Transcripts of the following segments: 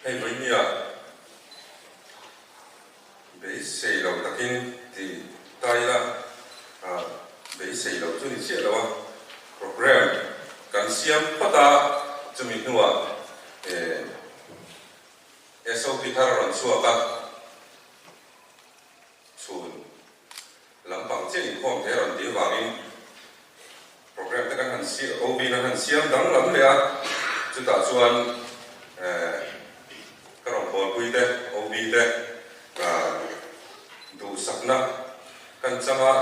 Hei vawinia beisei lo takin ti ta ila, beisei lo chu ni chiah lo a, program kan siam phawt a, chumi hnuah SOP thar a rawn chhuak a, chhun lampang chiah inkhawm thei a rawn ti avangin program te kan han siam, OB in an han siam danglam leh a, chutah chuan ka rawn bawlpui te, OB te duhsakna kan chang a,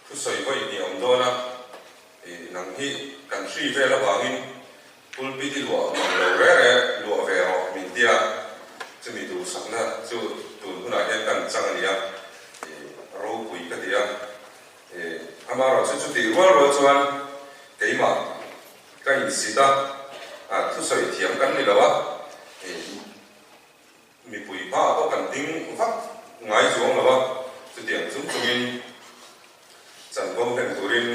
thusawi vawi hnih a awm dawn a, nang hi kan hri vel avangin Pulpit i luah mang lo re re, luah ve rawh min tia, chumi duhsakna chu tun hunah hian kan chang a nia, i ropui ka ti a. I amaherawh chu chutih rual rual chuan keimah ka insit a, thusawi thiam kan ni lo a, i mipui hmaah pawh kan ding vak ngai chuang lo a, chutiang chung chungin chanvo hlen turin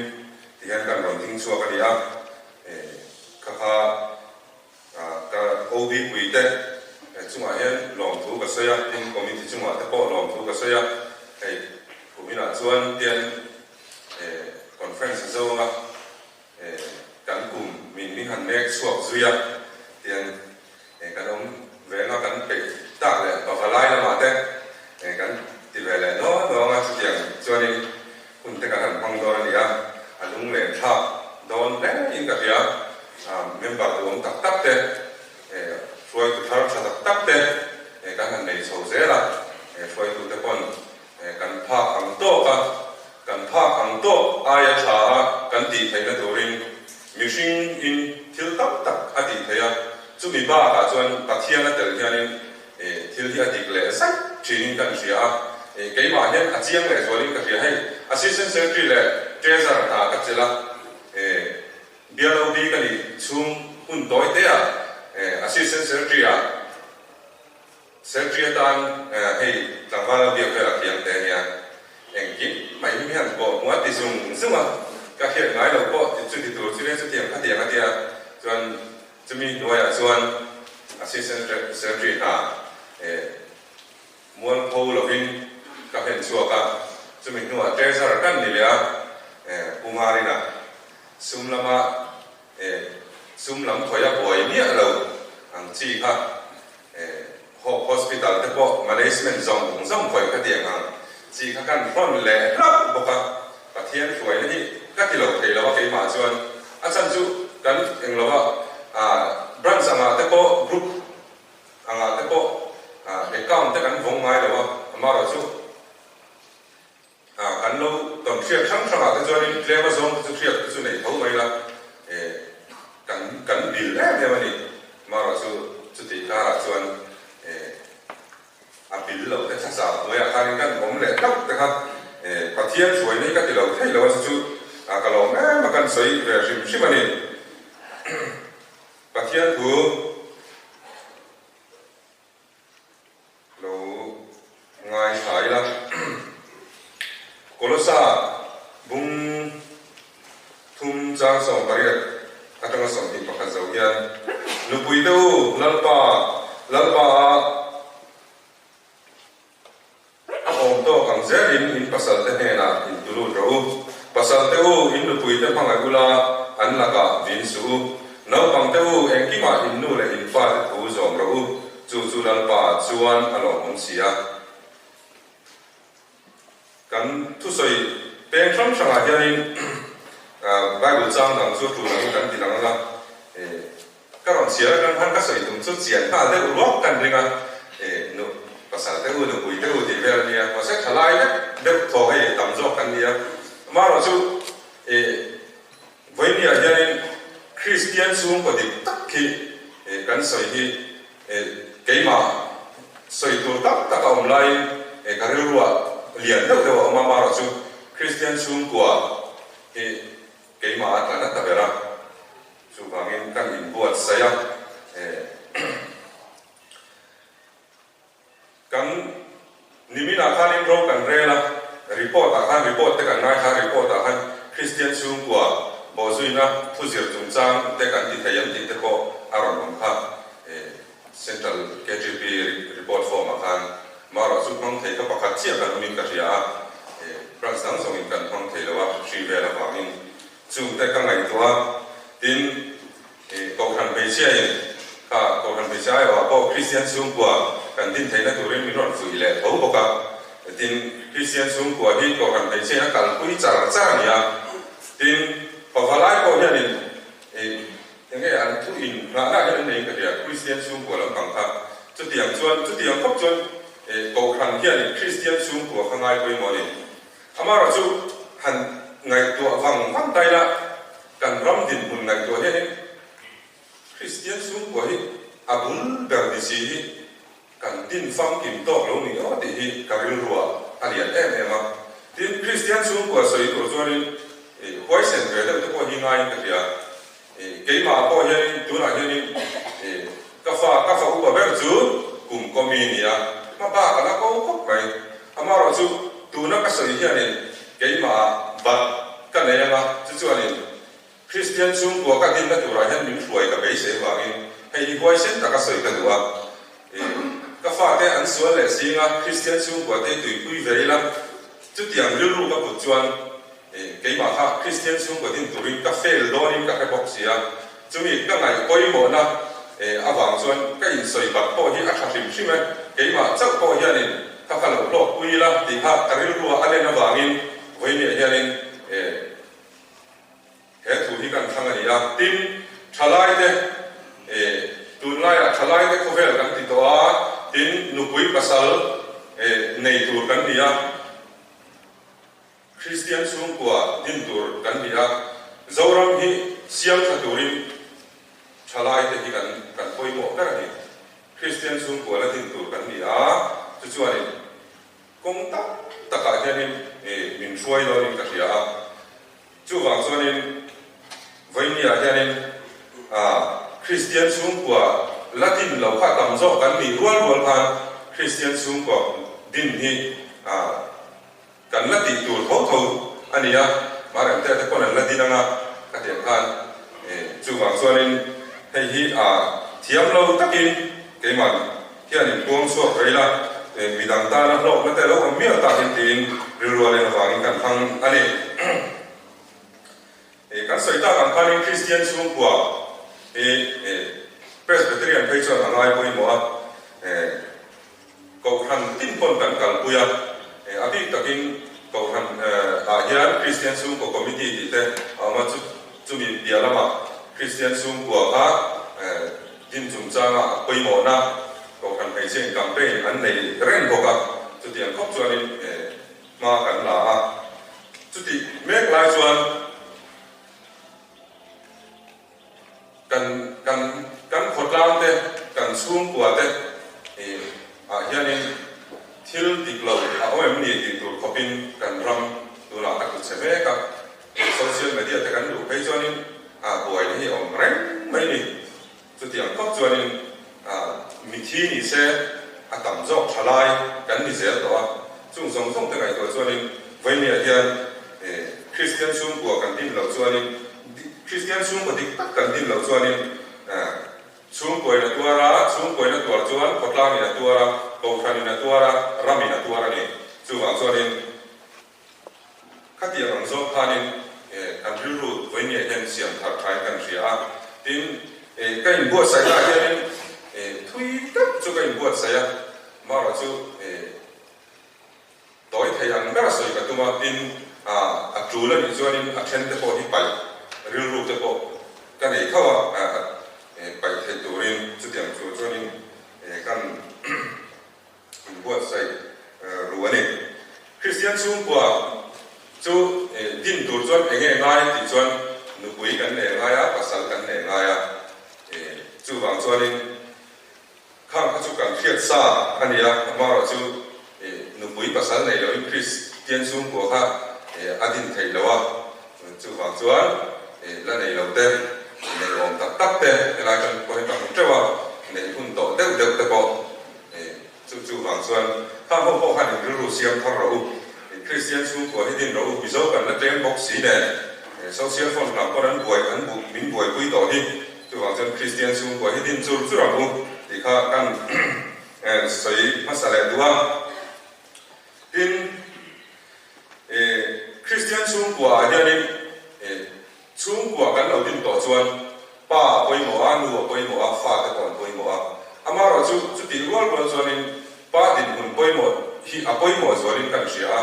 tihian kan rawn ding chhuak a ni a, kha kha ka OB puite chungah hian lawmthu ka sawi a, tin committee chungah te pawh lawmthu ka sawi a, hei kuminah chuan tian conference a zo anga kan kum min min han mek chhuak zui a, tian kan awm ve anga kan peih tak leh pavalai lamah te kan ti ve leh nawn nawn a, chutiang chuanin hun te kan han hmang dawn a ni a, a lunglen thlak dawn hle in ka hria, member duhawm tak tak te, hruaitu thar tha tak tak te kan han nei chho zel a, hruaitu te pawn kan phak ang tawk a, kan phak ang tawk aia tha a kan tih theihna turin mihring in thil tam tak a tih theih a, chumi bakah chuan Pathian a tel hianin thil hi a dik leh zat thinin kan hria a, keimah hian a chiang leh zualin ka hria. Hei Assistant Secretary leh Treasurer hna ka chelh a, BLOB ka nih chhung hun tawi te ah Assistant Secretary ah Secretary atan hei tlangval a biak vel a thiam te ania, engkim mai hi mi han pawh hmu a ti zung zung a, ka hriat ngai lo pawh ti chuti tur chu nia chutiang khatiang a tia chuan chumi hnuaiah chuan Assistant Secretary hna mualpho lovin ka hlen chhuak a, chumi hnuah Treasurer kan ni leh a, Pu Marina sum lama Sum lam khawi a buai miah lo ang chi kha Hope Hospital te pawh management zawng zawng khawi ka ti ang ang chi kha kan hrawn leh hlauh bawk a, Pathian hruaina hi ka ti lo thei lo a keimah chuan a chhan chu kan eng lo a branch angah te pawh group angah te pawh account te kan vawng ngai lo a amaherawhchu Ah, kan lo tawn hriat hrang hrangah te chuanin tlem a zawng te chu hriat te chu nei tho mai la, eh, kan kan bil em em a ni. Marawh chu chutih karah chuan, eh, a bil lo te thlasa hnuaiah khanin kan awm leh hlauh te kha, eh, Pathian hruai nei ka ti lo thei lo a, chu chu ka lawm em a kan sawi ve hrim hrim a ni. Pathian thu. Lo ngaithla ila. Kolosa bung thum chang 18 atanga 21 zo hian, Nupui te u, Lalpa, Lalpa a a awm tawk ang zelin in pasal te hnenah in tulut rawh u. Pasal te u, in nupui te hmangaih ula, an lakah vin suh u. Naupang te u, engkimah in nu leh in pa te thu zawm rawh u. Chu chu Lalpa chuan a lawmawm si a. Kan thusawi peng hrang hrangah hianin Bible chang dang chu tul angin kan ti lang ang a. Ka rawn chhiar atang khan ka sawi tum chu chian nghal deuh ruak kan ring a, nu pasal te u, nupui te u tih vel a nia, mahse thalai vek deuh thaw hei tam zawk kan nia. Amaherawhchu Vawinia hianin Kristian chhungkaw dik tak hi kan sawi hi keimah sawi tur tak tak a awm laiin ka rilruah lian deuh deuh a awm a, amaherawhchu Kristian chhungkua hi keimah a tla nata ber a, chuvangin kan inbuatsaih a. Kan niminah khanin ro kan rel a, report ah khan report te kan ngaithla a, report ah khan Kristian chhungkua bawhzuina thuzir chungchang te kan ti thei ang tih te pawh a rawn awm kha. Central KTP report form ah khan marawh chu hmang thei kha pakhat chiah kan awmin ka hria a, branch dang zawngin kan hmang thei lo a, hri vel avangin chungte ka ngaihtuah a, tin Kohhran hmeichhia in kha Kohhran hmeichhia aiawh ah pawh Kristian chhungkua kan din theihna turin min rawn fuih leh tho bawk a, tin Kristian chhungkua hi Kohhran hmeichhia in a kalpui char char a ni a, tin pavalai pawh hianin Enge an thu in nghahna hian an nei ka hria, Kristian chhungkua lampang kha. Chutiang chuan, chutiang khawp chuan Kohhran hianin Kristian chhungkua kha ngai pawimawh a ni. Amaherawh chu han ngaihtuah vang vang ta ila, kan ram dinhmun ngaihtuah hianin Kristian chhungkua hi a bul ber ni si hi kan din famkim tawk lo ni aw tih hi ka rilruah a lian em em a. Tin, Kristian chhungkua sawi tur chuanin huaisen ve deuh te pawh hi ngaiin ka hria. Keimah pawh hianin tunah hianin ka fa ka fa upa ber chu kum kawmi a ni a, hma bak a la ko khawp mai. Amaherawh chu tuna ka sawi hianin keimahah bat ka nei anga chu chuanin Kristian chhungkua ka dinna turah hian min hruai ka beisei avangin hei hi huaisen taka sawi ka duh a. Ka fate an sual leh zing a, Kristian chhungkua te tuipui ve ila, chutiang rilru ka put chuan keimah kha Kristian chhungkua din turin ka fail dawnin ka hre bawk si a. Chumi ka ngaih pawimawhna avang chuan ka insawi bat pawh hi a tha hrim hrim e, keimah chauh pawh hianin kha ka lo hlawkpui ila tih kha ka rilrua a len avangin vawinia hianin He thu hi kan thlang a ni a, tin, thalaite, eh, tunlaiah thalaite khawvel kan ti tawh a, tin, nupui pasal, eh, nei tur kan ni a, Kristian chhungkua din tur kan ni a, Zoram hi siam tha turin thalaite hi kan kan pawimawh ber a ni. Kristian chhungkua la din tur kan ni a, chu chuanin kawng tak takah hianin, eh, min hruai dawnin ka hria a. Chuvang chuanin Vawinia hianin Kristian chhungkua la din lo kha tam zawk kan nih rual rual khan Kristian chhungkua din hi kan la tih tur tho tho a ni a, Maremte te pawn an la din anga ka tiang khan chuvang chuanin hei hi thiam lo takin keimah Hian in puang chhuak rei la, midang tana hlawkna te lo awm mial takin tiin rilrual en avangin kan hmang a ni. Kan sawi tak ang khanin Kristian chhungkua hi Presbyterian phei chuan a ngai pawimawh a, Kohhran tin pawn kan kalpui a, a bik takin Kohhran ah hian Kristian chhungkua committee tih te a awm a, chumi piah lamah Kristian chhungkua kha Din chungchanga a pawimawhna Kohhran hmeichhe in campaign an nei reng bawk a, chutiang khawp chuanin hma kan la a. Chutih mek lai chuan kan kan kan khawtlang te, kan chhungkua te ah hianin thil dik lo a awm em ni tih tur khawpin kan ram tunah a tlu chhe mek a. Social media te kan duh phei chuanin a buaina hi a awm reng mai ni. Chutiang khawp chuanin mithi ni se a tam zawk tha lai kan ni zel tawh a. Chung zawng zawng te ngaihtuah chuanin Vawinia hian Kristian chhungkua kan din loh chuanin Kristian chhungkua dik tak kan din loh chuanin chhungkuain a tuar a, chhungkuain a tuar chuan khawtlangin a tuar a, kohhranin a tuar a, ramin a tuar a ni. Chuvang chuanin Khatiang ang zawk khanin kan rilru vawinia hian siam thar thain kan hria a, tin ka inbuatsaihnaah hianin thui tak chu ka inbuatsaih a, marawh chu tawi thei ang ber a sawi ka tum a, tin a tul a nih chuanin a then te pawh hi paih rilru te pawh ka nei tho a, paih theih turin chutiang chu chuanin kan Inbuatsaih ru a ni. Kristian chhungkua chu din tur chuan eng nge ngai tih chuan nupui kan nei ngai a, pasal kan nei ngai a. Chuvang chuanin khang kha chu kan hriat sa a ni a, amaherawh chu nupui pasal nei loin Kristian chhungkua kha a din theih lo a. Chuvang chuan la nei lo te, nei awm tak tak te helai kan pawh hi ka hmu teuh a, neih hun tawh deuh deuh te pawh Chu chu vang chuan khang ho pawh khan in rilru siam thar rawh u, Kristian chhungkua hi din rawh u, Mizo kan la tlem bawk si nen social phone lam pawn an buai an min buaipui tawh hi, chuvang chuan Kristian chhungkua hi din chur chur ang u. tih kha kan sawi hmasa leh duh a. Tin, Kristian chhungkua ah hianin chhungkua kan lo din tawh chuan pa a pawimawh a, nu a pawimawh a, fate pawh an pawimawh a. Amaherawhchu chutih rual rual chuanin pa dinhmun pawimawh hi a pawimawh zualin kan hria a.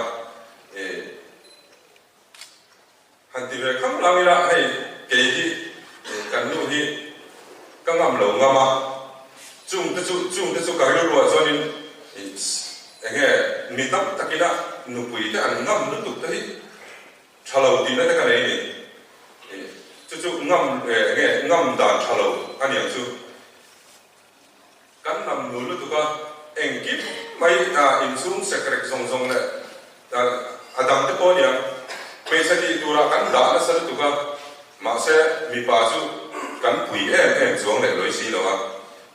Han ti ve kham lang ila, hei kei hi kan nu hi ka ngam lo ngam a, chung te chu chung te chu ka rilruah chuanin eng nge mi tam takina nupui te an ngam lutuk te hi tha lo tihna te ka nei a ni. Chu chu ngam eng nge ngam dan tha lo a niang chu. Kan lam nul lutuk a, engkim mai inchhung sekrek zawng zawng leh a dang te pawh aniang. Hmeichhe tih turah kan dah nasa lutuk a, mahse mipa chu kan pui em em chuang leh lawi si lo a.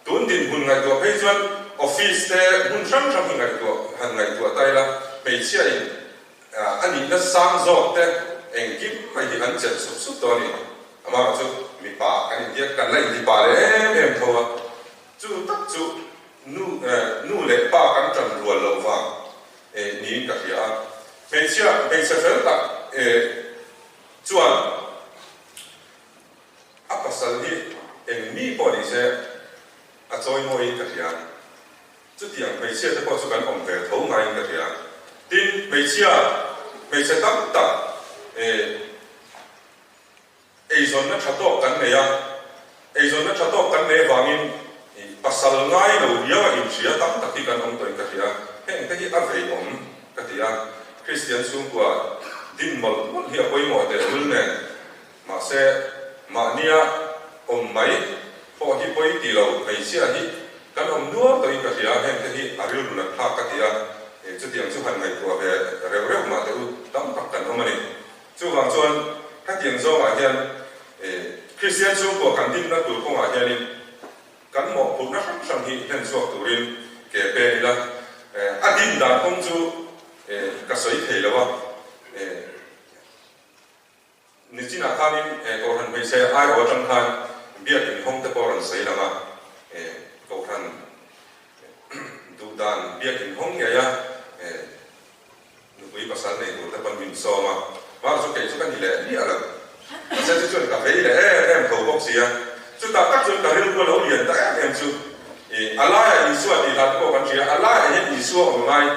Tun dinhmun ngaihtuah phei chuan office te hmun hrang hrang hi ngaihtuah han ngaihtuah ta ila, hmeichhia in A nihna sang zawk te engkim mai hi an chelh sup sup tawh a ni. Amaherawh chu mipa kan intia kan la intipa leh em em tho a, chu tak chu nu nu leh pa kan tan rual loh vang niin ka hria a. Hmeichhia hmeichhe fel tak chuan a pasal hi eng mi pawh ni se a chawimawiin ka hria. Chutiang hmeichhia te pawh chu kan awm ve tho ngaiin ka hria. Tin, hmeichhia, hmeichhe tam tak eh eizawnna tha tawk kan nei a, eizawnna tha tawk kan nei avangin pasal ngai lo riau a inhria tam tak hi kan awm tawhin ka hria. Heng te hi a vei awm ka ti a, Kristian chhungkua din mawlh mawlh hi a pawimawh tehlul nen. Mahse, mahnia awm mai pawh hi pawi ti lo, hmeichhia hi kan awm nual tawhin ka hria, heng te hi a rilru nat thlak ka ti a, chutiang chu han ngaihtuah ve reuh reuh mah teh u, tam tak kan awm a ni. Chuvang chuan hetiang zawngah hian Kristian chhungkua kan dinna tur kawngah hianin kan mawhphurhna hrang hrang hi hlen chhuak turin ke pen ila, a din dan kawng chu ka sawi thei lo a. Nichinah khanin Kohhran hmeichhe aiawh atang khan biak inhawng te pawh a rawn sawi lang a, Kohhran duhdan biak inhawng ngei a nupui pasal nei tur te pawn min sawm a, mahse chu kei chu ka ni leh miah lo. Mahse chu chuan ka vei leh em em tho bawk si a, chutah tak chuan ka rilru a lo lian ta em em chu a laiah Isua tih hla te pawh kan hria, a laiah hian Isua awm ngai.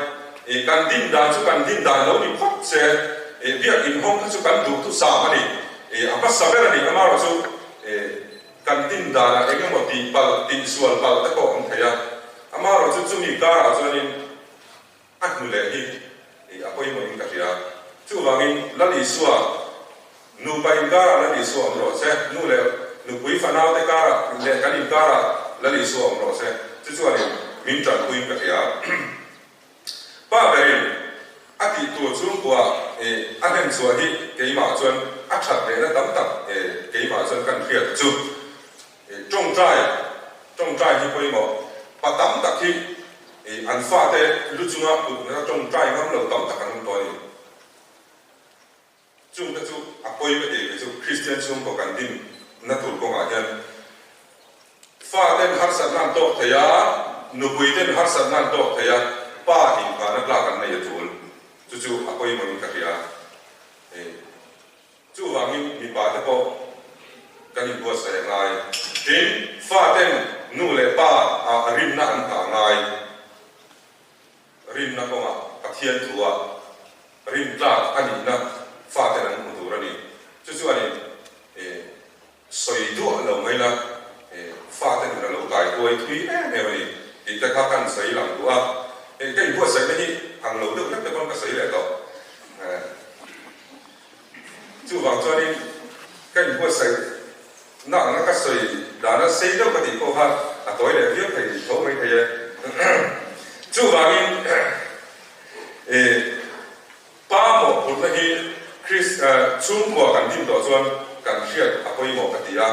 I kan din dan chu kan din dan lo ni phawt se, i biak inhawng kha chu kan duh thu sam a ni. I a hmasa ber a ni, amaherawh chu i kan din danah eng emaw tih palh, tih sual palh te pawh a awm thei a. Amaherawh chu chumi karah chuanin a hnu leh hi i a pawimawhin ka hria. Chuvangin Lal Isua nupa inkarah Lal Isua awm rawh se, nu leh nupui fanaute karah leh kan inkarah Lal Isua awm rawh se, chu chuanin min tanpuiin ka hria. Pa berin a tih tur chhungkua a hnem chhuah hi keimah chuan a that lehna tam tak keimah chuan kan hriat chu. Tawngtai, tawngtai hi pawimawh. Pa tam tak hi an fate lu chunga kut nena tawngtai ngam lo tam tak an awm tawh a ni. Chungte chu a pawi ka tih ve chu Kristian chhungkaw kan din na tur kawngah hian fa ten harsatna an tawk thei a, nupui ten harsatna an tawk thei a, pa inphahna tlak an nei a tul. Chu chu a pawimawhin ka hria. Chuvangin mipa te pawh kan inbuatsaih a ngai. Tin, fa ten nu leh pa ah rinna an nghah a ngai. Rinna kawngah Pathian thua rin tlak a nihna faten an hmu tur a ni. Chu chuan in sawi duah lo mai la, fate nun a lo kai huai thui em em a ni tih te kha kan sawi lang duh a. Ka inbuatsaihna hi ang lo deuh hlek te pawn ka sawi leh tawh. Chuvang chuanin ka inbuatsaih na anga ka sawi dana sei deuh ka tih pawh kha a tawi leh viau thei tho mai thei e. Chuvangin pa mawhphurhna hi Chris chhungkua kan din tawh chuan kan hriat a pawimawh ka ti a.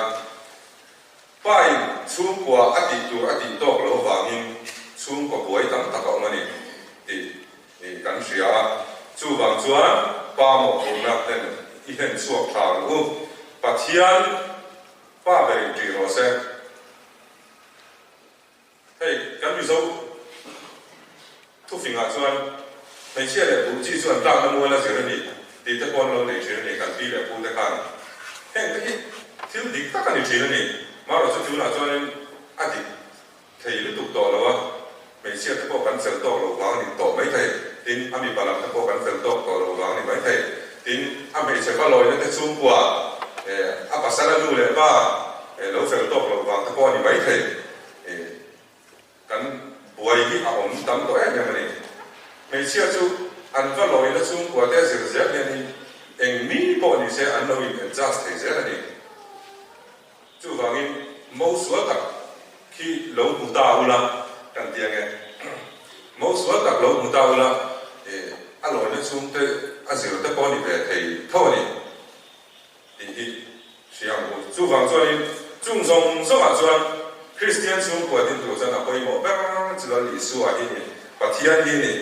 Pa in chhungkua a tih tur a tih tawk loh avangin chhungkaw buai tam tak a awm a ni tih Ih kan hria a, chuvang chuan Pa mawhphurhna ten i hlen chhuak tha ang u. Pathian Pa ber in ṭih rawh se. Kan Mizo thufingah chuan hmeichhia leh buh chi chu an tlakna mual a zir a ni tih te pawh an lo nei thin a ni, kan pi leh pu te khan. Heng te hi thil dik tak a ni thin a ni. Marawh chu tunah chuanin a dik thei lutuk tawh lo a, hmeichhia te pawh kan fel tawk lo vang a ni tawh mai thei, tin a mipa lam te pawh kan fel tawk tawh lo vang a ni mai thei, tin a hmeichhe va lawina te chhungkua a pasal a nu leh pa lo fel tawk lo vang te pawh a ni mai thei. Kan buai hi a awm tam tawh em em a ni. Hmeichhia chu an va lawina chhungkua te zir zel hianin eng mi pawh ni se an lo in adjust thei zel a ni. Chuvangin mo sual tak khi lo hmu ta ula kan ti ange. Mo sual tak lo hmu ta ula a lawina chhungte a zir te pawh a ni ve thei tho a ni tih hi hria ang u. Chuvang chuanin chung zawng zawngah chuan Kristian chhungkua din tur chuan a pawimawh ber chu Lal Isua hi ni, Pathian hi ni.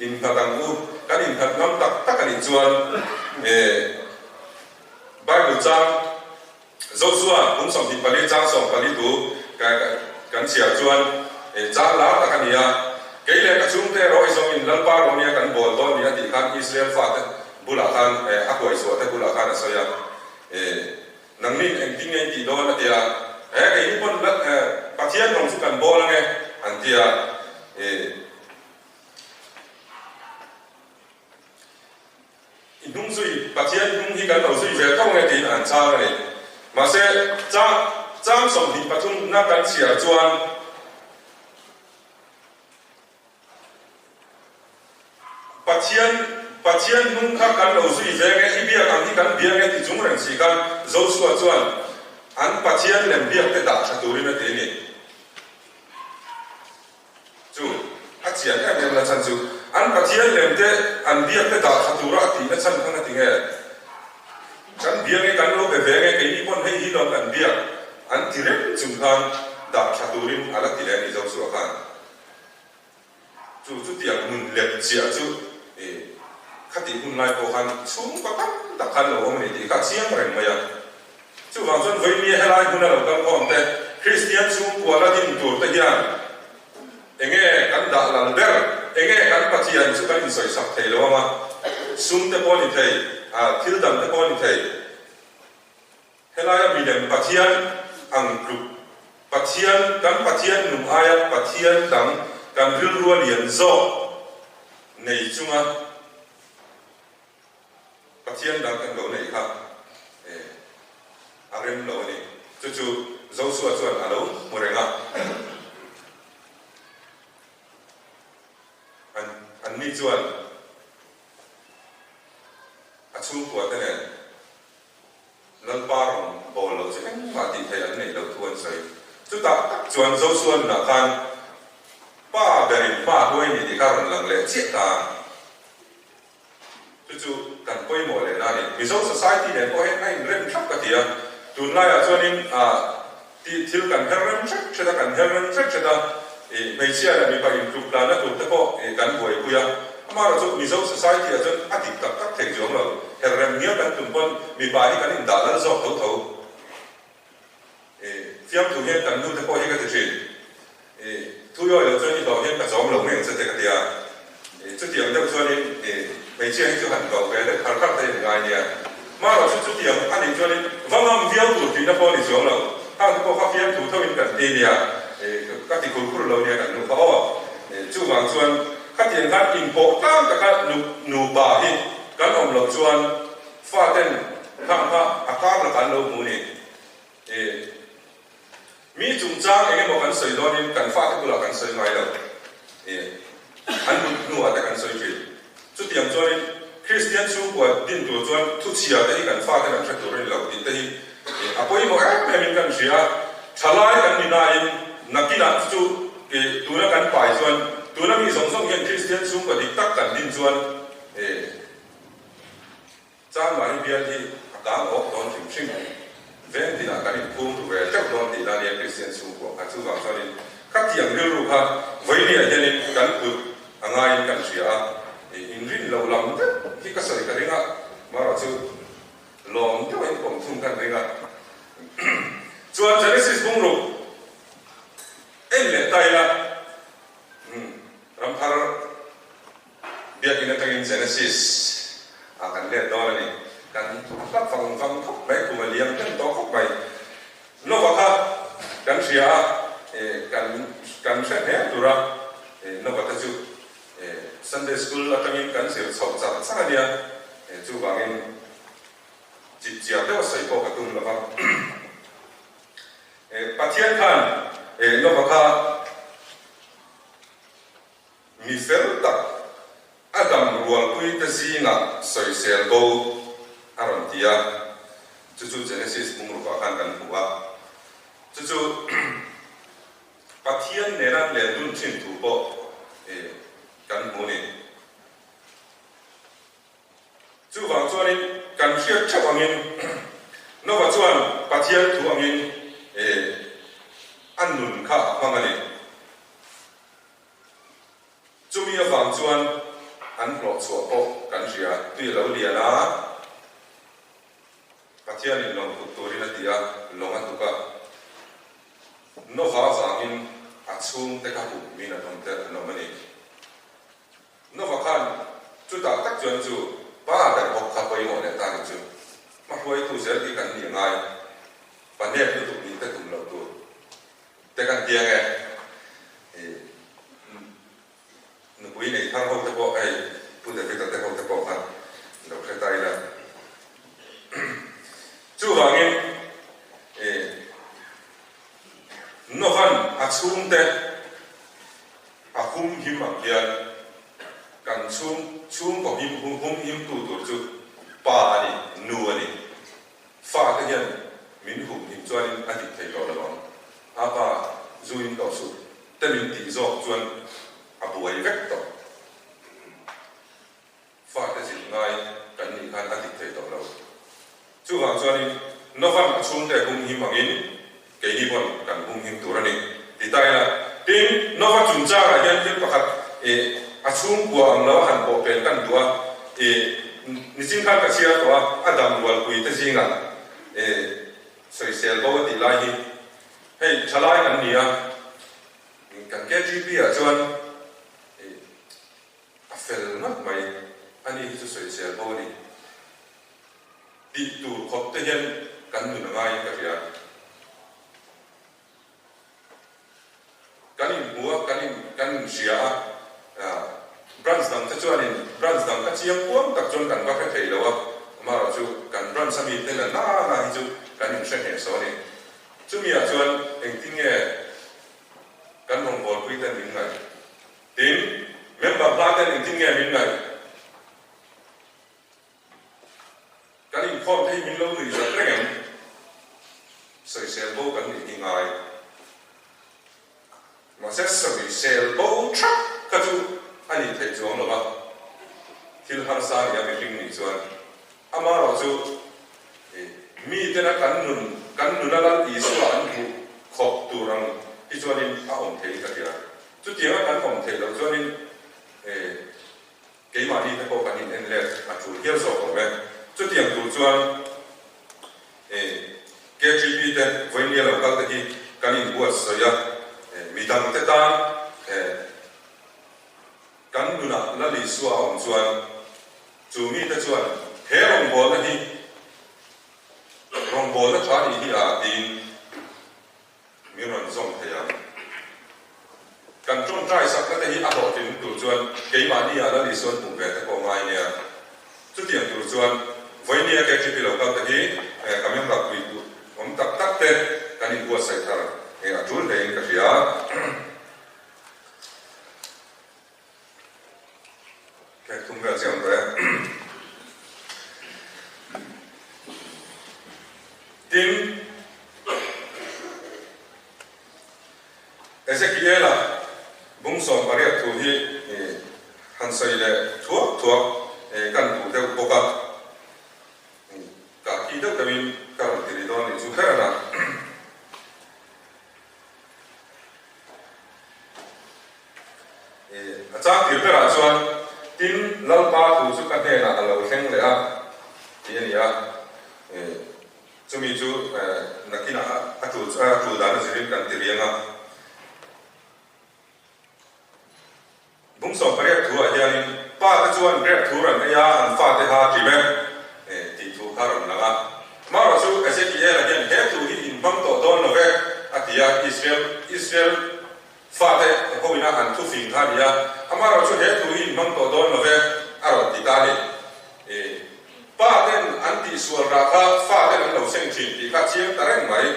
Innghat ang u, kan innghat ngam tak tak a nih chuan Bible chang Josua kum 24 chang 14 thu kan chhiar chuan chang lar tak a ni a, Kei leh ka chhungte erawh i zawngin Lalpa rawnia kan bawl dawn ni a tih khan Israel fate bulah khan a huaichhuah te bulah khan a sawi a, Nangnin engtin nge in tih dawn a ti a, Keini pawn Pathian rawng chu kan bawl ange an ti a. I hnung zui, Pathian hnung hi kan lo zui ve tho nge tiin an chhang a ni. Mahse, chang chang 23 na kan chhiar chuan Pathian Pathian hnung kha kan lo zui ve nge, i biak ang hi kan bia nge ti chung reng si khan Joshua chuan an Pathian lem biak te dah tha turin a ti a ni. Chu a chian em em la chhan chu an Pathian lem te an biak te dah tha tura a tihna chhan kha nga ti nge? Kan bia nge kan lo be ve nge keini pawn hei hi lawm kan biak an ti reng chung khan dah tha turin a la ti leh a ni Joshua khan. Chu chutiang nun lem chiah chu i khatih hun lai pawh khan chhungkaw tam tak khan lo awm a ni tih kha a chiang reng mai a. Chuvang chuan vawinia helai hmuna lo kal khawm te, Kristian chhungkua la din tur te hian enge kan dah lal ber, enge kan Pathian chu kan insawisak thei lo ang a, sum te pawh a ni thei, thil dang te pawh a ni thei. Helaia milem Pathian ang tluk, Pathian, kan Pathian nung aia Pathian dang kan rilrua lian zawk nei chunga, Pathian dang kan lo nei kha a rem lo a ni. Chu chu Joshua chuan a lo hmu reng a. An anni chuan a chhungkua te nen Lalpa rawn bawl lo chu engmah tih theih an neih loh thu an sawi. Chutah tak chuan Joshua nunah khan pa berin hma a hruai ni tih kha a rawn lang leh chiah ta a. Chu chu kan pawimawh leh na a ni. Mizo society nen pawh hian a inrem thlap ka ti a. Tunlaiah chuanin tih thil kan her rem hret hret a, kan her rem hret hret a, ih hmeichhia leh mipa intluk tlanna tur te pawh kan buaipui a. Amaherawh chu Mizo society ah chuan a dik tak tak thei chuang lo. Her rem ngial kan tum pawn mipa hi kan indah lal zawk tho tho. Ih fiamthu hian kan nu te pawh hi ka ti thin. Ih thu i awi loh chuan i hlawh hian ka chawm lo ngeng che te ka ti a. Ih chutiang deuh chuanin ih hmeichhia hi chu han kau ve deuh khar khar te hi an ngai nia. Marawh chu chutiang a nih chuanin va ngam viau tur tihna pawh a ni chuang lo. Khang te pawh kha fiamthu thoin kan ti nia. Ih ka ti khur khur lo nia kan nu kha aw. Ih chuvang chuan khatiang khan inpawh tlang taka nu nupa hi kan awm loh chuan faten khang kha a kar lakah an lo hmu ni. E, mi chungchang eng emaw kan sawi dawnin kan fate bulah kan sawi ngai lo. E, an mut hnuah te kan sawi thin. Chutiang chuanin Kristian chhungkua din tur chuan thuchhia te hi kan fate kan hre tur a ni lo tih te hi e, a pawimawh em em in kan hria a. Thalai kan ni nain nakinah chu chu e, tuna kan pai chuan tuna mi zawng zawng hian Kristian chhungkua dik tak kan din chuan e, Chanmari bial hi a kang awk dawn hrim hrim. Veng tinah kan inphum ru ve teuh dawn tih la nia Kristian chhungkua kha chuvang chuanin khatiang rilru kha vawinia hianin kan kut a ngaiin kan hria a, inrin lo lam deuh hi ka sawi ka ring a, marawh chu lawm deuhin pawm thung kan ring a. Chuan Genesis bungruk en leh ta ila. Biakinn atangin Genesis ah kan let dawn a ni. Kan hla vang vang khawp mai, kum a liam hnem tawh khawp mai. Nova kha kan hria a, kan kan hre hle tur a, Nova te chu Sunday School atangin kan zir chhoh char char a nia, chuvangin chipchiar deuh a sawi pawh ka tum lo va. Pathian khan Nova kha Mi fel tak a dam rualpuite zingah sawisel bo a rawn ti a, chu chu Genesis bungrukah khan kan hmu a. Chu chu Pathian nena len dun thin thu pawh kan hmu a ni. Chuvang chuanin kan hriat theuh angin Nova chuan Pathian thu angin a nun kha a hmang a ni. Chumi avang chuan an hlawhchhuah pawh kan hria, tui a lo lian a, Pathianin lawng tuk turin a ti a, lawng a tuk a. Nova avangin a chhungte kha huh min an awm te an awm a ni. Nova khan chutah tak chuan chu pa ber bawk kha pawimawh leh ta ni chu hmahruaitu zel hi kan ni ngai, pa nep lutuk nih te tum loh tur. Te kan ti ange i nupui nei thar ho te pawh hei Pu David-a te ho te pawh khan lo hre ta ila. Chuvangin i Novan a chhungte a humhim ang hian kan chhung chhungkaw him humhimtu tur chu pa a ni, nu a ni. Fate hian min humhim chuanin a dik thei tawh lo ang. A pa zu in tawh suh te min tih zawk chuan a buai vek tawh. Fate zilh ngai kan nih khan a dik thei tawh lo. Chuvang chuanin Novan a chhungte humhim angin keini pawn kan humhim tur a ni ti ta ila. Tin, Nova chungchangah hian thil pakhat ih a chhungkua ang lo a han pawh pen kan duh a, ih nichin khan ka chhiar tawh a, a dam rualpui te zingah ih sawisel bo a tih lai hi hei thalai kan ni a, kan KGP ah chuan ih a fel ngawt mai, ani hi chu sawisel bo a ni. Tih tur khawp te hian kan nun a ngaiin ka hria. Kan inhmu a, kan in kan inhria a, branch dang te chuanin branch dang kha chiang kuam tak chuan kan va hre thei lo a, amaherawh chu kan branch a mi te la na na hi chu kan inhre hneh saw a ni. Chumi ah chuan engtin nge kan rawngbawlpui ten min ngaih? Tin, member hla ten engtin nge min ngaih? Kan inkhawm te hi min lo nuih zat reng em? Sawisel bo kan nih hi ngai. Mahse sawisel bo thap kha chu a nih theih chuang lo va, thil harsa a nia mihring nih chuan. Amaherawh chu mi tena kan nun, kan nuna Lal Isua an hmuh khawp tur ang hi chuanin a awm thei ka hria. Chutianga kan awm theih loh chuanin Keimahni te pawh kan in en let a tul hial zawk awm e. Chutiang tur chuan e KGP te vawinia lo kal te hi kan in buatsawi a, midang te tan e kan nunah Lal Isua a awm chuan chu mite chuan he rawngbawlna hi rawngbawlna tha nih hi a tiin Min rawn zawm thei ang. Kan tawngtai sakna te hi a hlawhtling tur chuan keimahni ah Lal Isuan hmuh ve te pawh ngai nia. Chutiang tur chuan vawinia KTP lo kal te hi ka member pui duh awm tak tak te kan inbuatsaih thar a tul hle in ka hria. Kek thum vel chiang tawh e. Tin, Ezekiela bung 18 thu hi han sawi leh thuak thuak kan duh deuh bawk a. Kah khi deuh deuhin ka rawn ti rih dawn nih chu ber a na. A chang tir berah chuan, Tin, Lalpa thu chu ka hnenah a lo thleng leh a, tih a ni a. Chumi chu nakinah a tul dan a zirin kan ti riang a. Bung 18 thuah hianin pa. Pa te chuan grep thur an ei a, an fate kha a ṭim e, tih thu kha a rawn lang a. Amaherawhchu Ezekiel-a hian he thu hi inhmang tawh dawn lo ve, a ti a, Israel, Israel fate hoina an thufing kha a ni a, amaherawhchu he thu hi inhmang tawh dawn lo ve, a rawn ti ta a ni. Pa ten an tihsual rah kha fa ten an lo seng thin tih kha chiang ta reng mai.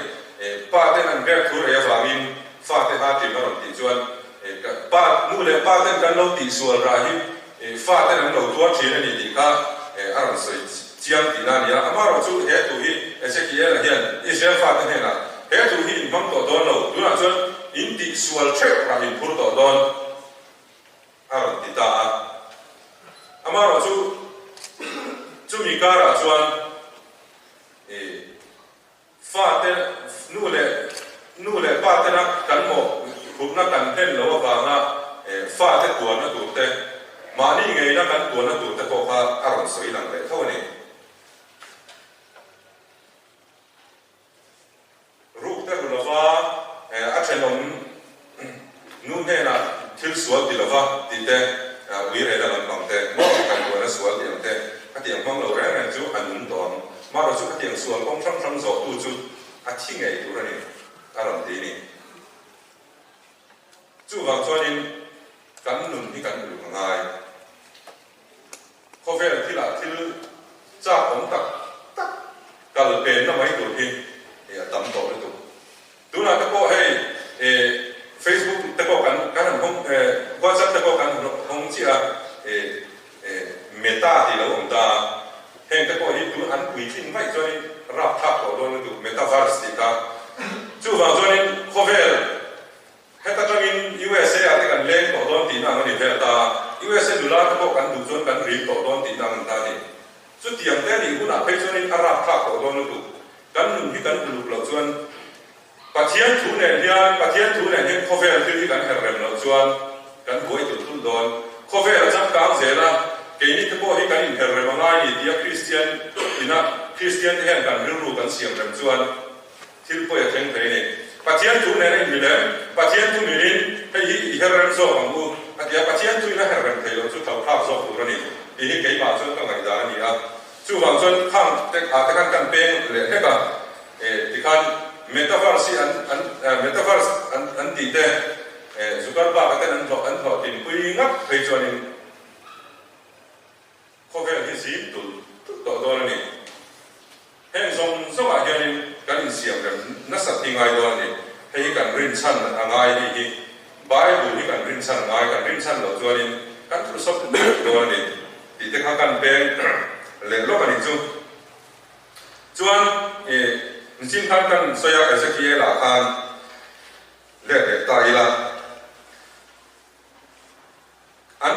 Pa ten an grep thur ei avangin fa te ha ṭim a rawn tih chuan pa, nu leh pa ten kan lo tihsual rah hi fa ten an lo tuar thin a ni tih kha a rawn sawi chiang tihna a ni a. Amaherawhchu he thu hi Ezekiel-a hian Israel fate hnenah he thu hi in hmang tawh dawn lo, tunah chuan in tihsual theuh rah in phur tawh dawn. A rawn ti ta a. Amaherawhchu chumi karah chuan i fate nu leh nu leh pa tena kan mawh hupna kan hlen loh avanga fate tuarna tur te, mahni ngeina kan tuarna tur te pawh kha a rawn sawi lang leh tho a ni. Ruk te ru lova a thenawm nu hnenah thil sual ti lova tih te, ui rehna lampang te, maw kaihkuahna sual tih ang te, khatiang hmang lo reng reng chu a nung tawh ang. Marawh chu khatiang sual kawng hrang hrang zawhtu chu a thi ngei tur a ni, a rawn ti ni. Chuvang chuanin kan nun hi kan uluk a ngai. Khawvel thilah thil chak awm tak tak kal penna mai tur hi a tam tawh lutuk. Tunah te pawh hei Facebook te pawh kan kan han hawng WhatsApp te pawh kan han hawng chiah a, Meta tih lo awm ta a, heng te pawh hi tun an puitlin vaih chuanin rapthlak tawh dawn lutuk Metaverse tih kha. Chuvang chuanin khawvel Heta tangin USA ah te kan leng tawh dawn tihna ang a ni vel ta a, USA nula te pawh kan duh chuan kan ril tawh dawn tihna ang a ni ta a ni. Chutiang te a nih hunah phei chuanin a rapthlak tawh dawn lutuk. Kan nun hi kan uluk loh chuan Pathian thu nen hian Pathian thu nen hian khawvel thil hi kan her rem loh chuan kan buai tulh tulh dawn. Khawvel a changkang zel a, keini te pawh hi kan inher rem a ngai ni tia Kristian ina Kristian te hian kan rilru kan siam rem chuan Thil pawi a thleng thei a ni. Pathian thu nen a inmil em? Pathian thu milin hei hi i her rem zawk ang u a ti a, Pathian thuin a her rem thei loh chu thlauhthlak zawk tur a ni tih hi keimah chuan ka ngaihdan a ni a. Chuvang chuan khang te ah te khan kan peng leh hlek a, e tikhan metaverse hi an an metaverse an an tih te e Zuckerberg-a ten an hlawh an hlawhtlinpui ngat phei chuanin Khawvel hi zim tulh tulh tawh dawn a ni. Heng zawng zawngah hianin kan insiam rem nasat hi ngai dawn a ni. Hei hi kan rinchhan a ngai hi hi Bible hi kan rinchhan a ngai, kan rinchhan loh chuanin kan thusawp tulh dawn a ni tih te kha kan peng leh lawk a nih chu. Chuan i nichin khan kan sawi a Ezekiel-ah khan let leh ta ila. An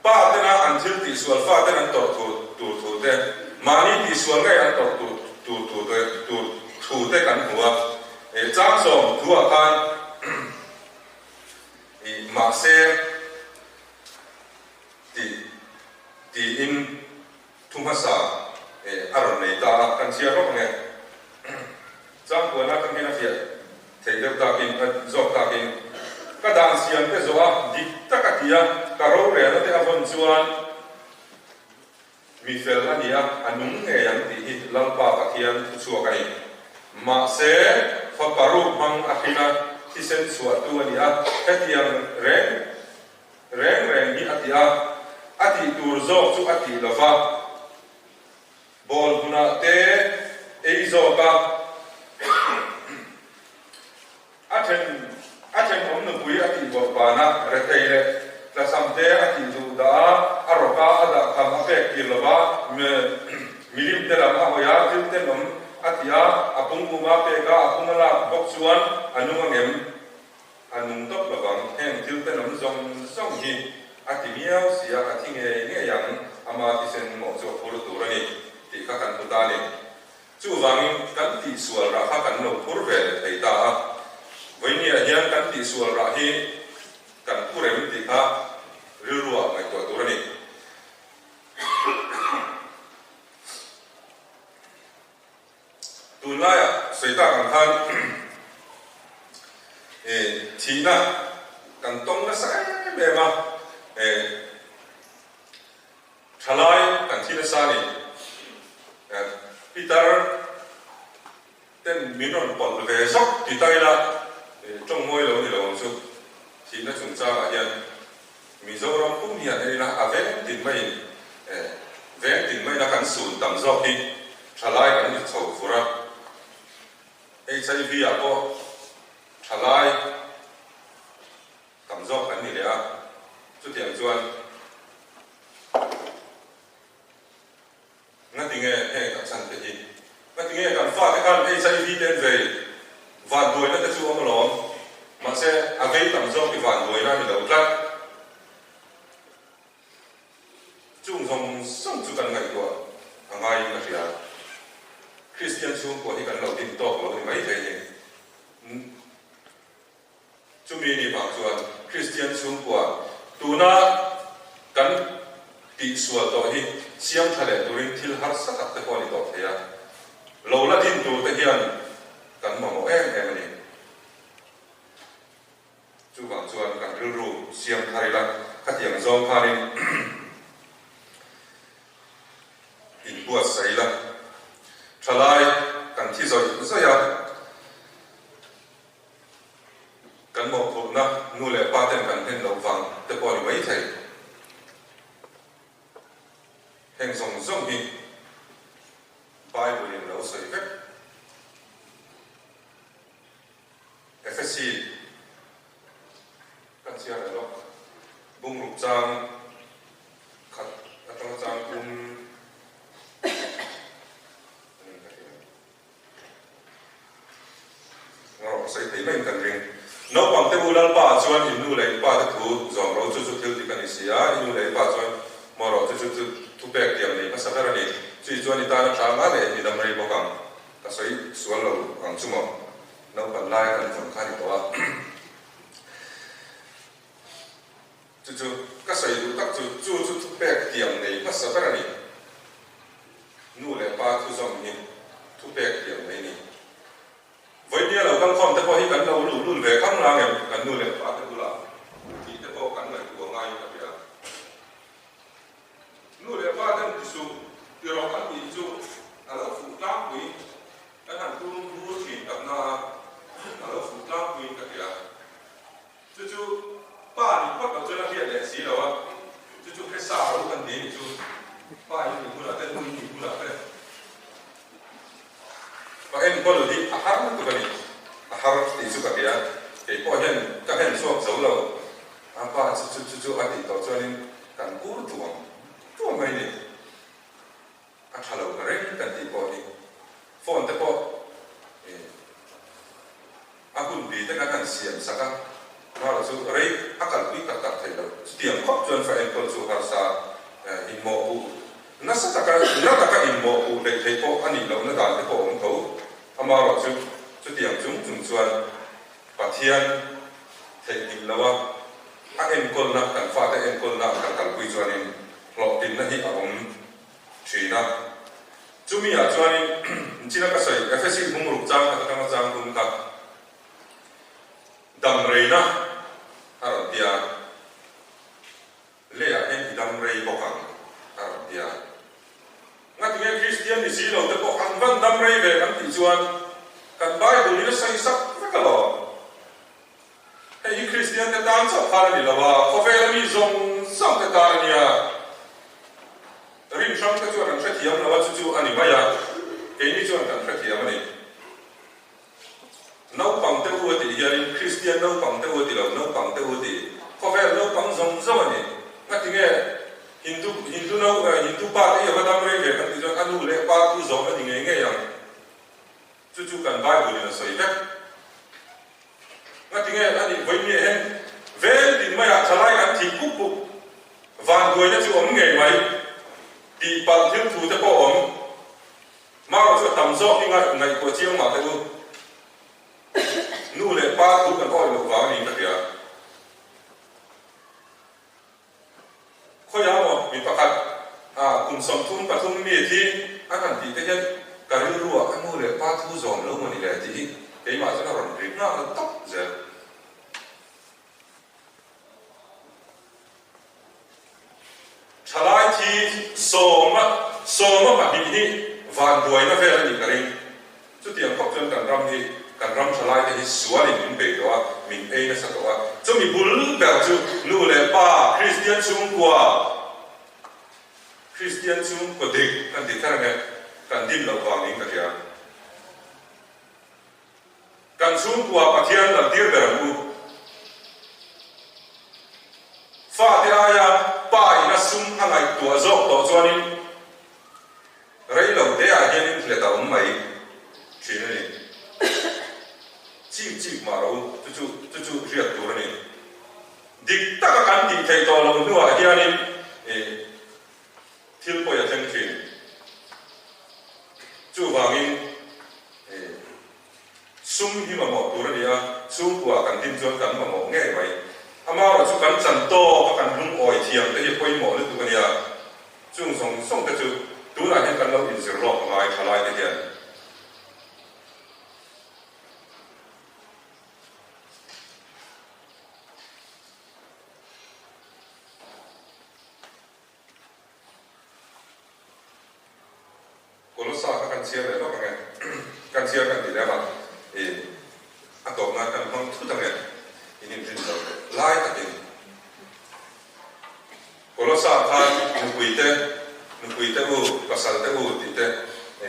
pa tena an thil tihsual fa ten an tawrh thu tur thu te, mahni tihsual ngei an tawrh tur tur thu te tur thu te kan hmu a. Changzawm thuah khan ih mahse tih tiin thu hmasa a rawn nei ta a, kan chhiar rawk ang e. Changpuana ka hming a fiah theih deuh takin, zawk takin, ka dan siam te zawh a, dik tak a ti a, ka rorelna te a vawn chuan mi fel a ni a, a nung ngei ang tih hi Lalpa Pathian thu chhuak a ni. Mahse, fapa ruk hmang a hrin a, thisen chhuahtu a ni a, hetiang reng reng reng hi a ti a, a tih tur zawk chu a tih lova, Ball hmunah te ei zawk a, a then a thenawm nupui a tih bawrh ban a, rethei leh tlasam te a tih duh dah a, a rawk a, a dah kham a pek tir lo va, milim te lam a hawi a, thil tenawm a tih a, a pung um a pek a, a pung a lak bawk chuan a nung a ngem. A nung tawp lovang, heng thil tenawm zawng zawng hi a ti miau si a, a thi ngei ngei ang, ama thisen mawh chu a phur tur a ni tih kha kan hmu ta a ni. Chuvangin kan tihsual rah kha kan lo phur ve leh thei ta a, vawinia hian kan tihsual rah hi kan phur em tih kha rilruah ngaihtuah tur a ni. Tunlaiah sawi tak ang khan thihna kan tawng nasa em em a. Thalai kan thi nasa a ni. Pitar ten min rawn pawlh ve zawk ti ta ila tawng mawi lo ni lo ang chu. Thihna chungchangah hian Mizoram pum hian en ila a veng tin maiin veng tin maiin a kan sun tam zawk hi thalai kan ni chho fur a. HIV ah pawh thalai tam zawk kan ni leh a, chutiang chuan Ngatinge heng kan chhan te hi? Ngatinge kan fate khan HIV te an vei? Vanduaina te chu awm alawm, mahse a vei tam zawk hi vanduaina a ni lo tlat. Chung zawng zawng chu kan ngaihtuah a ngaiin ka hria. Kristian chhungkua hi kan lo din tawk lo ni maithei ni. Chumi ni vang chuan Kristian chhungkua tuna kan tihsual tawh hi siam tha leh turin thil harsa tak te pawh a ni tawh thei a, lo la din tur te hian kan mamawh em em a ni. Chuvang chuan kan rilru siam thar ila, khatiang zawng khanin inbuatsaih ila, thalai kan thi zawih zawih a. Kan mawhphurhna nu leh pa ten kan hlen loh vang te pawh a ni mai thei. Heng zawng zawng hi Bible in lo sawi vek. Efesi kan chhiar leh lawk. Bungruk chang khat atanga chang tum a ni ka hria. Rawh sawi thei maiin kan ring. Naupang te u Lalpa ah chuan in nu leh in pa te thu zawm ro chu chu thil dik a ni si a, i nu leh i pa chuan maw rawh chu chu chu thupek tiam nei hmasa ber a ni. Chui chuan i tan a tha nga leh i dam rei bawk ang. Ka sawi sual lo ang chu maw? Naupan lai kan vawn kha a ni tawh a. Chu chu ka sawi duh tak chu chu chu thupek tiam nei hmasa ber a ni. Nu leh pa thu zawm hi thupek tiam mai ni. Vawinia lo kal khawm te pawh hi kan lo luh lul ve khang lang em kan nu leh pa te bulah tih te pawh kan ngaihtuah ngaiin ka hria. Nu leh pa ten ti suh ti rawh an tih hi chu a lo fuh tlangpui kan han tum bur thin tak na a, a lo fuh tlangpuiin ka hria. Chu chu pa nih phawt loh chuan a hriat leh si lo a, chu chu hre sa ro kan ti a nih chu. Pa in nih hunah te, nu in nih hunah te pa enkawl hi a har lutuk a ni. A har tih chu ka hria, kei pawh hian ka hen chhuak zo lo. A pa chu chu chu chu a tih tawh chuanin kan kur tuam tuam mai ni. A tha lo ka reng kan tih pawh hi phone te pawh a hun bi te kan han siam sak a, amaherawh chu rei a kalpui tak tak theih loh. Chutiang khawp chuan fa enkawl chu harsa inmawhpuh nasa taka na taka inmawhpuh hleih theih pawh a nih lohna dan te pawh a awm tho. Amaherawh chu chutiang chung chung chuan Pathian theihnghilh lo a, a enkawlna kan fate enkawlna ang kan kalpui chuanin hlawhtlinna hi a awm thin a. Chumi ah chuanin china ka sawi Efesi bungruk chang khat atanga chang tum kha dam reina a rawn ti a, leiah hian i dam rei bawk ang a rawn ti a. Ngatinge Kristian ni si lo te pawh an van dam rei ve kan tih chuan kan Bible in a sawi sak vek alawm. Hei hi Kristian te tan chauh khan a ni lo a, khawvela mi zawng zawng te tan a nia. Rin hrang te chuan an hrethiam lo a, chu chu a ni mai a, keini chuan kan hrethiam a ni. Naupang te u a tih hianin Kristian naupang te u a ti lo, naupang te u a ti. Khawvel naupang zawng zawng a ni. Ngatinge Hindu Hindu nau Hindu pa te hi a va dam rei ve kan tih chuan a nu leh pa tu zawng a ni ngei ngei ang. Chu chu kan Bible in a sawi vek. Ngatinge a nih vawinia hian vel tin maiah thalai kan thih pup pup, vanduaina chu awm ngei mai, tihpalh thil thu te pawh awm. Marawh chu a tam zawk hi ngaihtuah chiang mah teh u. Nu leh pa thu kan awih loh vang a niin ka hria. Khawiah maw mi pakhat ah kum 33 mi thi an han tih te hian ka rilru ah ka nu leh pa thu zawm lo maw ni le tih hi keimah chuan a rawn ri nghal tawp zel. Thalai thi Sawma pahnih hi vanduaina vel a nih ka ring. Chutiang khawp chuan kan ram hi, kan ram thalaite hi sualin min bei tawh a, min ei nasa tawh a. Chumi bul ber chu nu leh pa Kristian chhungkua, Kristian chhungkua dik kan ti kher ange, kan dim loh vangin ka hria. Kan chhungkua Pathian lantir ber ang u. Fate aia pa ina sum a ngaihtuah zawk tawh chuanin rei lo te ah hianin hlet a awm mai thin a ni. Chik chik mah ro chu chu chu chu hriat tur a ni. Dik taka kan tih theih tawh loh hnuah hianin Thil pawi a thleng thin. Chuvangin sum hi mamawh tur a ni a, chhungkua kan din chuan kan mamawh ngei mai. Amaherawh chu kan chan tawk a kan lungawi thiam te hi pawimawh lutuk a nia. Chung zawng zawng te chu tunah hian kan lo inzir lawk ngai thalai te hian. Kolossa kha kan chhiar leh lawk ange, kan chhiar kan ti lem a, i a tawp nan kan hmang thut ange, in inrin lo lai takin. Kolossa khan nupui te, nupui te u, pasal te u tih te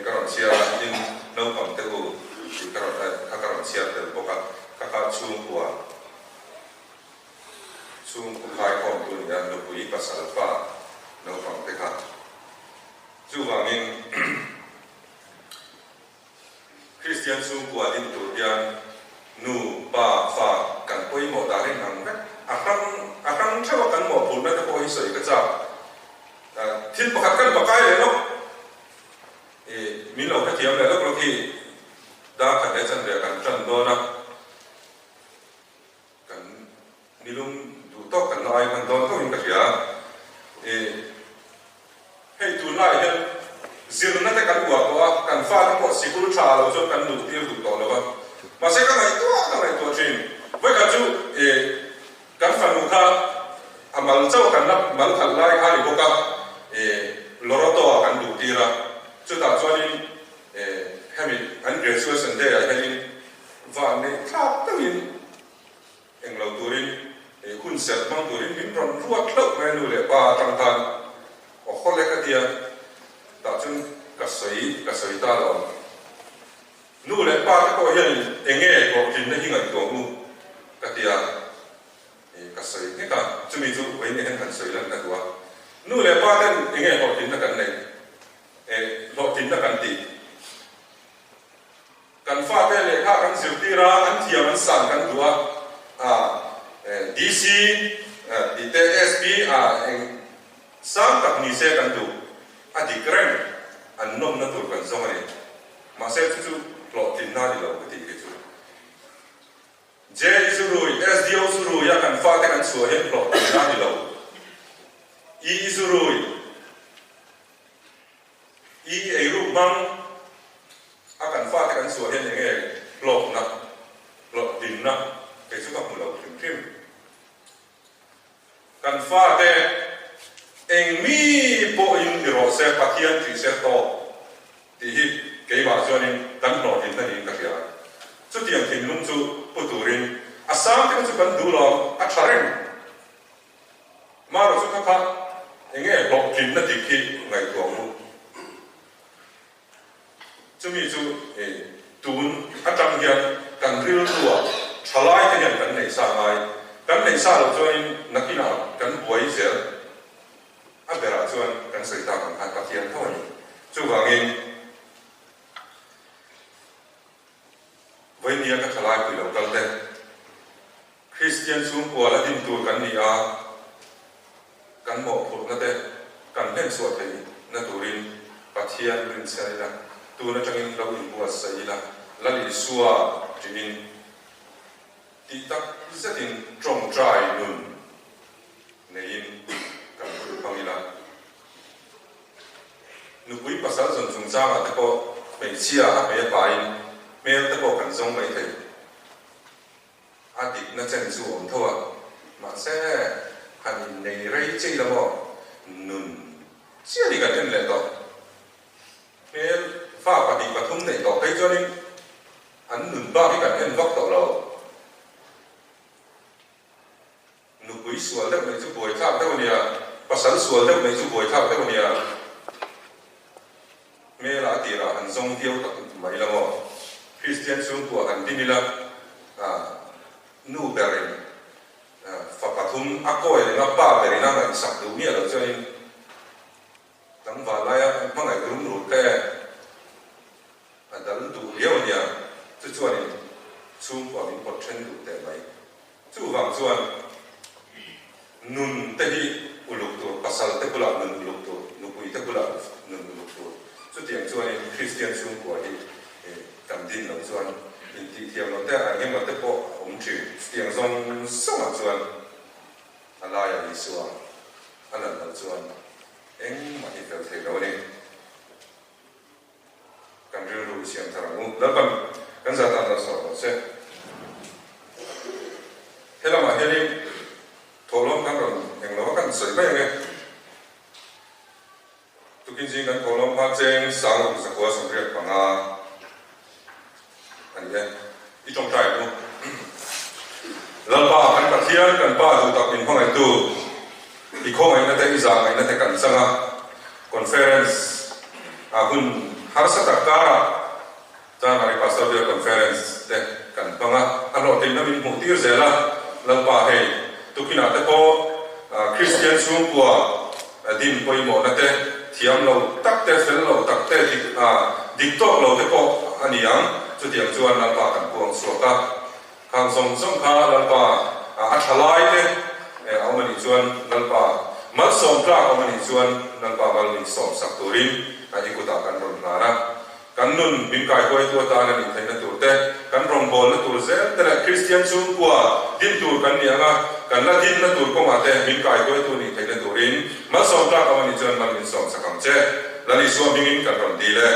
ka rawn chhiar a, tin naupang te u tih ka rawn kha ka rawn chhiar tel bawk a, kha kha chhungkua. Chhung khu khaikhawm tu nia nupui pasal fa naupang te kha. Chuvangin Kristian chhungkua din tur hian nu, pa, fa kan pawimawh dan in ang vek. A hrang a hrang theuh a kan mawhphurhna te pawh hi sawi ka chak. Thil pakhat kan pakai leh lawk i min lo hrethiam leh lawk lawk hi darkhat leh chanve kan tan dawn a. Kan nilum duh tawk kan la ai hman dawn tho in ka hria. I hei tunlai hian zirna te kan uar tawh a, kan fate pawh sikul tha lo chuan kan luh tir duh tawh lo va. Mahse ka ngaihtuah ka ngaihtuah thin. Vawikhat chu i kan fanu kha a mal chauh kan la mal khalh lai kha a ni bawk a, i Loroto ah kan luh tir a. Chutah chuanin i hemi an graduation day ah hianin Van neih thlak takin eng lo turin hun serh hmang turin min rawn ruat hlauh mai a nu leh pa atang khan aw haw lek a tia tah chuan ka sawi ka sawi ta lo. Nu leh pa te pawh hianin eng nge hlawhtlinna hi ngaihtuah u ka tia ka sawi nghek a, chumi chu vawiin hian han sawi lan ka duh a. Nu leh pa ten eng nge hlawhtlinna kan neih hlawhtlinna kan tih. Kan fate lehkha kan zirtir a, an thiam an san kan duh a, a DC tih te SP a eng sang tak ni se kan duh, a dik reng, an nawmna tur kan zawng a ni. Mahse chu chu hlawhtlinna a ni lo ka tih khi chu. JE chu rui, SDO chu rui a kan fate kan chhuah hian hlawhtlinna a ni lo. EE chu rui. I eiruk hmang a kan fate kan chhuah hian enge hlawkna, hlawhtlinna kei chu ka hmu lo hrim hrim. Kan fate eng mi pawhin ni rawh se Pathian tih se tawk tih hi keimah chuanin kan hlawhtlinna niin ka hria. Chutiang thinlung chu pu turin a sang te kha chu kan duh lo ang, a tha reng. Marawh chu kha kha enge hlawhtlinna dik hi ngaihtuah u. Chumi chu tun atang hian kan rilruah thalai te hian kan neih sa ngai. Kan neih sa loh chuanin nakinah kan buai zel a berah chuan kan sawi tak ang khan Pathian tho a ni. Chuvangin. Vawinia ka thalai pui lo kal te. Kristian chhungkua la din tur kan ni a, kan mawhphurhna te kan hlenchhuah theih na turin Pathian rinchhen ila, tun atangin lo inbuatsaih ila, Lal Isua tiin tih tak zetin tawngtai nun neiin kan hun hmang ila. Nupui pasal zawn chungchangah te pawh hmeichhia a hmei a pain hmel te pawh kan zawng mai thei. A dikna chen chu awm tho a, mahse han innei rei chei lo maw? Nun chian i kan en leh tawh. pathum neih tawh phei chuanin an nun bak hi kan en vak tawh lo. Nupui sual deuh mai chu buaithlak deuh a nia, pasal sual deuh mai chu buaithlak deuh a nia. Hmela a tirah han zawng viau tak mai la maw? Kristian chhungkua han din ila, nu berin fa pathum a kawi renga pa berin a ngaihsak duh miah loh chuanin tlangval laia hmangaih rum rut kha e. A dal duh riau a nia, chu chuanin chhungkua min pawt then duh teh mai. Chuvang chuan nun te hi uluk tur, pasal te bulah nun uluk tur, nupui te bulah nun uluk tur. Chutiang chuanin Kristian chhungkua hi kan din loh chuan intihthiam loh te ang emaw te pawh a awm thin. Chutiang zawng zawngah chuan a laiah Isua a lan loh chuan engmah hi fel thei lo a ni. Kan rilru i siam thar ang u. Lalpan kan zah tan lo sawr rawh se. He lamah hianin thawhlawm kan rawn eng lo a kan sawi mai ang e. Tukin zing kan thawhlawm kha cheng sang ruk zakua 85 a ni e. I tawngtai ang u. Lalpa kan Pathian kan Pa duh tak min hmangaihtu i khawngaihna te i zahngaihna te kan chang a, Conference ah hun harsa tak karah January Pastor Bial Conference te kan hmang a, a hlawhtlinna min hmuh tir zel a, Lalpa hei tukinah te pawh Kristian chhungkua din pawimawhna te thiam lo tak te, fel lo tak te, dik dik tawk lo te pawh a ni ang, chutiang chuan Lalpa kan puang chhuak a. Khang zawng zawng kha Lalpa a tha lai te a awm a nih chuan Lalpa malsawm tlak awm a nih chuan Lalpa mal min sawm sak turin i kutah kan rawn hlan a. Kan nun min kaihuaitu atan a nih theihna tur te, kan rawngbawlna tur zel te leh Kristian chhungkua din tur kan nih anga kan la dinna tur kawngah te min kaihuaitu nih theihna turin malsawm tlak awm a nih chuan mal min sawm sak ang che. Lal Isua hmingin kan rawn dil e.